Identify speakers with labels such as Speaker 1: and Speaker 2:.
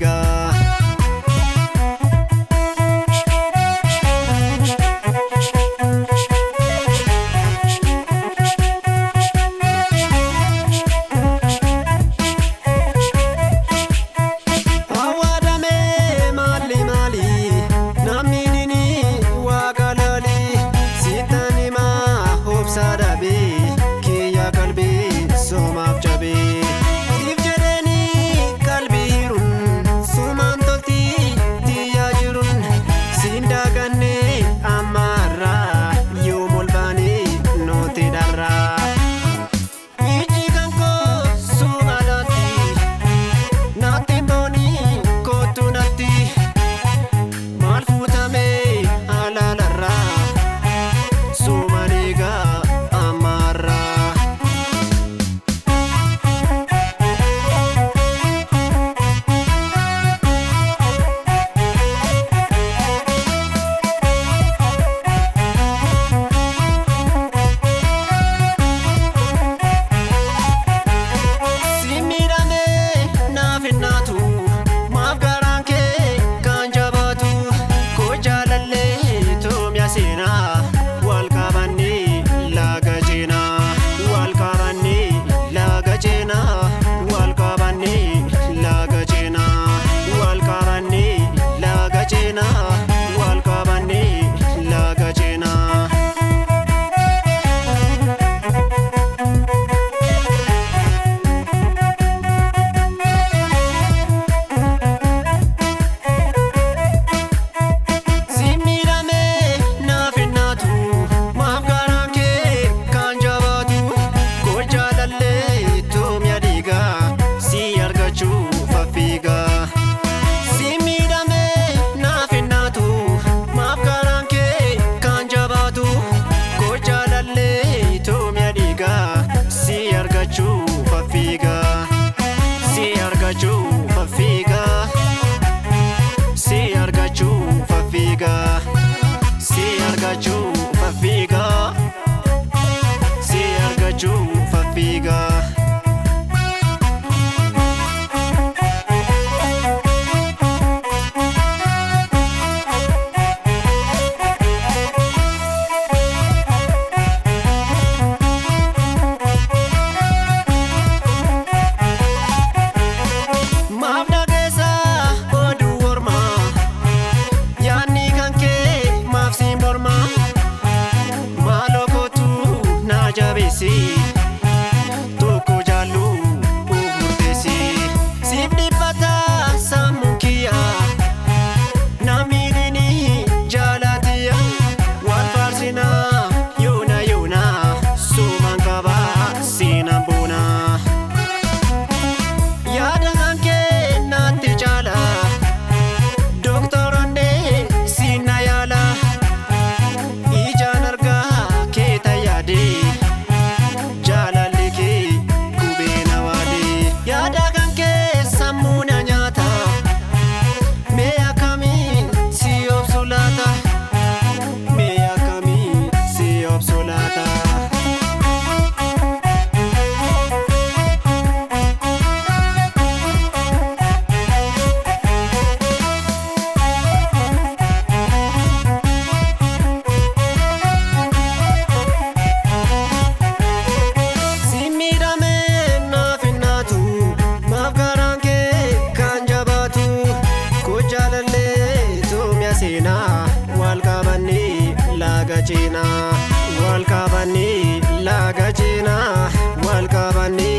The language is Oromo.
Speaker 1: dhiigaa. Awwaadamee maali maali namni nini waaqa laali sitaan himaa hobsaa dhabee kiyya qalbii soomaaf cabee. Siif jedheeni qalbii hiruun sumaan tolti tiyyaa jiruun siin daakannee ammaarraa yoom ol baanee nuti dharraa. Ijji kan koo suuma laatti. Naatti booni kootu natti maal fuutamee alaalarraa suuma dhiigaa ammaarraa. Si miidhamee naaf hin naatu maaf garaan kee kan jabaatu koo jaalallee toomiyaa seenaa wal qabannee laga ceenaa wal qabannee laga ceenaa wal qabannee laga ceenaa wal qabannee laga ceenaa wal qabannee laga ceenaa. Si miidhamee naaf hin naatu maaf garaan kee kan jabaatu koo jaalallee toomiyaa dhiigaa si argachuuf affiigaa. Si miidhamee naaf hin naatu maaf garaan kee kan jabaatu koo jaalallee toomiyaa dhiigaa si argachuuf affiigaa. Si argachuuf affiigaa. Si argachuuf affiigaa. Si argachuuf affiigaa. Si argachuuf affiigaa. Maaf dhageessa oduu ormaa yaadni kan kee maaf siin mormaa maaloo kootu na jabeessi tokko jaallu of murteessi siif dhiphata sammuun kiyya namni dhini jaalatiya wal faarsinaa yoona yoona sumaan qabaa siinaan boonaa. Yaada kan kee natti caala dooktoronnee sinna yaala ijaan argaa kee tayyaade jaalalli kee gubee na waade yaada kan kee sammuu na nyaata mee akkamiin si obsu laata mee akkamiin si obsu laata. Si miidhamee naaf hin naatu maaf garaan kee kan jabaatu koo jaalallee toomiyaa seenaa wal qabannee laga ceenaa wal qabannee laga ceenaa wal qabannee.